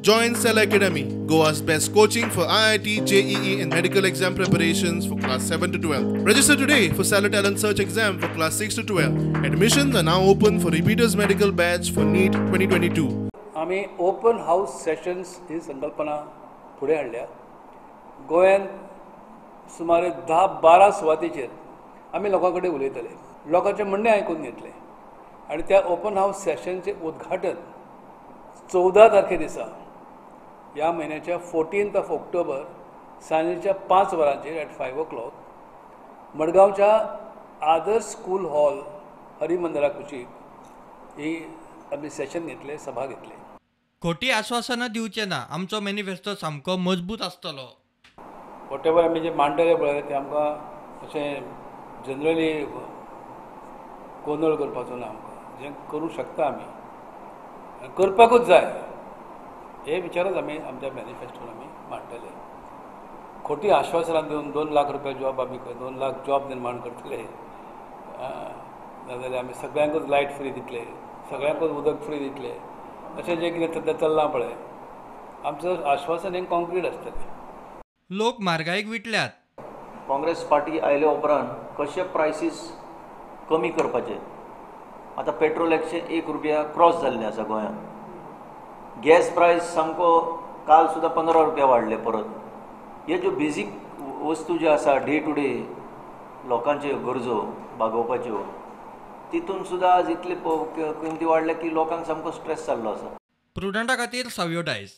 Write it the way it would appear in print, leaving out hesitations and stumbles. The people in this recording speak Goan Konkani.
Join Cell Academy, Goa's best coaching for IIT, JEE and medical exam preparations for class 7 to 12. Register today for Cellar Talent Search exam for class 6 to 12. Admissions are now open for repeaters medical batch for NEET 2022. आमी ओपन हाऊस सेशन्स ही संकल्पना फुडें हाडल्या. गोंयांत सुमारे 10-12 सुवातेचेर आमी लोकां कडेन उलयतले, लोकांचें म्हणणें आयकून घेतलें आनी त्या ओपन हाऊस सेशनचें उद्घाटन 14 तारखे दिसा ह्या म्हयन्याच्या 14 ऑक्टोबर सांजेच्या 5 वरांचेर एट 5 o'clock मडगांवच्या आदर्श स्कूल हॉल हरिमंदिरा कुशीक ही आमी सेशन घेतले, सभा घेतले. खोटी आश्वासनां दिवचे ना, आमचो मॅनिफेस्टो सामको मजबूत आसतलो. वॉटेवर आमी जे मांडले पळय ते आमकां अशें जनरली गोंदळ करपाचो ना, आमकां जें करूं शकता आमी करपाकूच जाय हे विचारच आमी आमच्या मॅनिफेस्टोन आमी मांडटले. खोटी आश्वासनां दिवन 2 लाख रुपया जॉब आमी 2 लाख जॉब निर्माण करतले, नाजाल्यार आमी सगळ्यांकूच लायट फ्री दितले, सगळ्यांकूच उदक फ्री दितले, अशें जें कितें सद्या चल्लां पळय आमचो आश्वासन हें कॉन्क्रीट आसतलें. लोक म्हारगायेक विटल्यात. काँग्रेस पार्टी आयले उपरांत कशे प्रायसीस कमी करपाचे, आतां पेट्रोल 101 रुपया क्रॉस जाल्ले आसा गोंयांत, गॅस प्रायस सामको काल सुद्दां 15 रुपया वाडले परत. हे ज्यो बेजीक वस्तू ज्यो आसा डे टू डे लोकांच्यो गरजो भागोवपाच्यो तितून सुद्दां आज इतले किमती वाडल्या की लोकांक सामको स्ट्रेस जाल्लो आसा. प्रुडंटा खातीर सावियो डायस.